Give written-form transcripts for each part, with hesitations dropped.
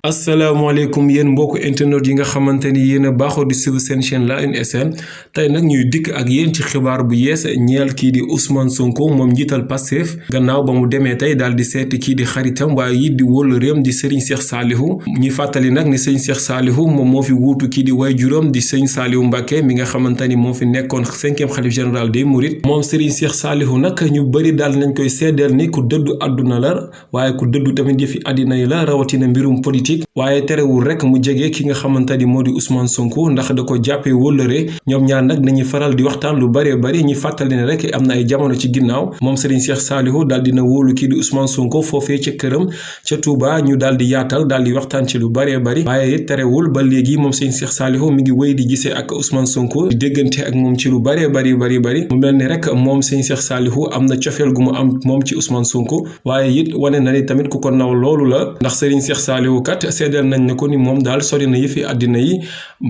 asalaamaaleykum yéen mbokku internet yi nga xamante ni yéen a baaxoo di suivre seen chaîne La Une SN tey nag ñuy dikk ak yéen ci xibaar bu yees ñeel kii di Ousmane Sonko moom njiital Pastef gannaaw ba mu demee tey daal di seeti kii di xaritam waaye it di wóllëreem di Serigne Cheikh Saliou ñuy fàttali nag ni Serigne Cheikh Saliou moom moo fi wuutu kii di waajuram di Serigne Saliou Mbacké mi nga xamante ni moo fi nekkoon 5e xalif général des Mourides moom Serigne Cheikh Saliou nag ñu bëri daal nañ koy seedeel ni ku dëddu àdduna la waaye ku dëddu tamit yëfi àddina yi la rawatina mbirum politique. waaye terewul rek mu jege ki nga xamante ni moo di Ousmane Sonko ndax da ko jàppee wóllëre ñoom ñaar nag dañuy faral di waxtaan lu bëree bëri ñi fàttali ne rek am na ay jamono ci ginnaaw moom Serigne Cheikh Saliou daal dina wóolu kii di Ousmane Sonko foofee ca këram ca Touba ñu daal di yaatal daal di waxtaan ci lu bëree bëri waaye terewul ba léegi moom Serigne Cheikh Saliou mi ngi wéy di gisee ak Ousmane Sonko di déggante ak moom ci lu bëree bëri mu mel ni rek moom Serigne Cheikh Saliou am na cofeel gu mu am moom ci Ousmane Sonko waaye it wane na ni tamit ku ko naw loolu la ndax Serigne Cheikh Saliou kat seedeel nañ ne ko ni moom daal sori na yëfi àddina yi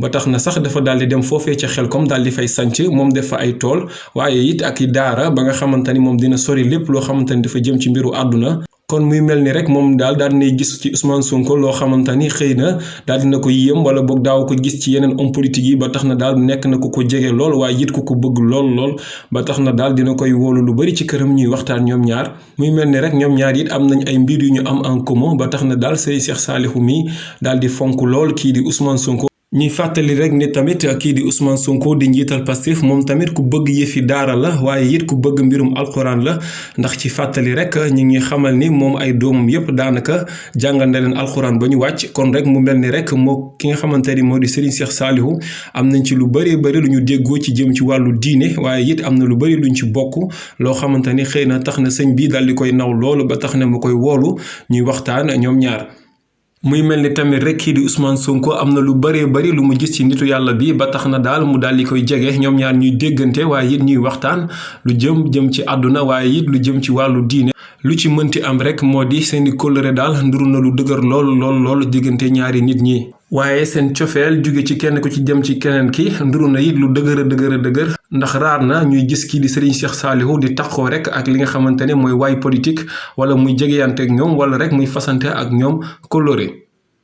ba tax na sax dafa daal di dem foofee ca Xelkom daal di fay sanc moom def fa ay tool waaye it ak i daara ba nga xamante ni moom dina sori lépp loo xamante ni dafa jëm ci mbiru àdduna kon muy mel ni rek moom daal dinay gis ci Ousmane Sonko loo xamante ni xëy na daal dina ko yéem wala boog daaw ko gis ci yeneen homme politique yi ba tax na daal nekk na ku ko jege lool waaye it ku ko bëgg lool ba tax na daal dina koy wóolu lu bari ci këram ñuy waxtaan ñoom ñaar muy mel ni rek ñoom ñaar it am nañ ay mbir yu ñu am en commun ba tax na daal Serigne Cheikh Saliou mi daal di fonk lool kii di Ousmane Sonko. ñuy fàttali rek ne tamit kii di Ousmane Sonko di njiital Pastef moom tamit ku bëgg yëfi daara la waaye it ku bëgg mbirum alxuraan la ndax ci fàttali rek ñu ngi xamal ni moom ay doomam yépp daanaka jàngal na leen alxuraan ba ñu wàcc kon rek mu mel ni rek moo ki nga xamante ni moo di Serigne Cheikh Saliou am nañ ci lu bëree bëri lu ñu déggoo ci jëm ci wàllu diine waaye it am na lu bëri luñ ci bokk loo xamante ni xëy na tax na sëñ bi daal di koy naw loolu ba tax na mu koy woolu ñuy waxtaan ñoom ñaar. muy mel ni tamit rek kii di Ousmane Sonko am na lu bëree bëri lu mu gis ci nitu yàlla bi ba tax na daal mu daal di koy jege ñoom ñaar ñuy déggante waaye it ñuy waxtaan lu jëm ci àdduna waaye it lu jëm ci wàllu diine lu ci mënti am rek moo di seeni kóllëre daal nduru na lu dëgër lool diggante ñaari nit ñi. waaye seen cofeel jóge ci kenn ku ci jëm ci keneen ki nduru na it lu dëgër ndax raar na ñuy gis kii di Serigne Cheikh Saliou di taxoo rek ak li nga xamante ne mooy waay politique wala muy jegeyante ak ñoom wala rek muy fasante ak ñoom kóllëre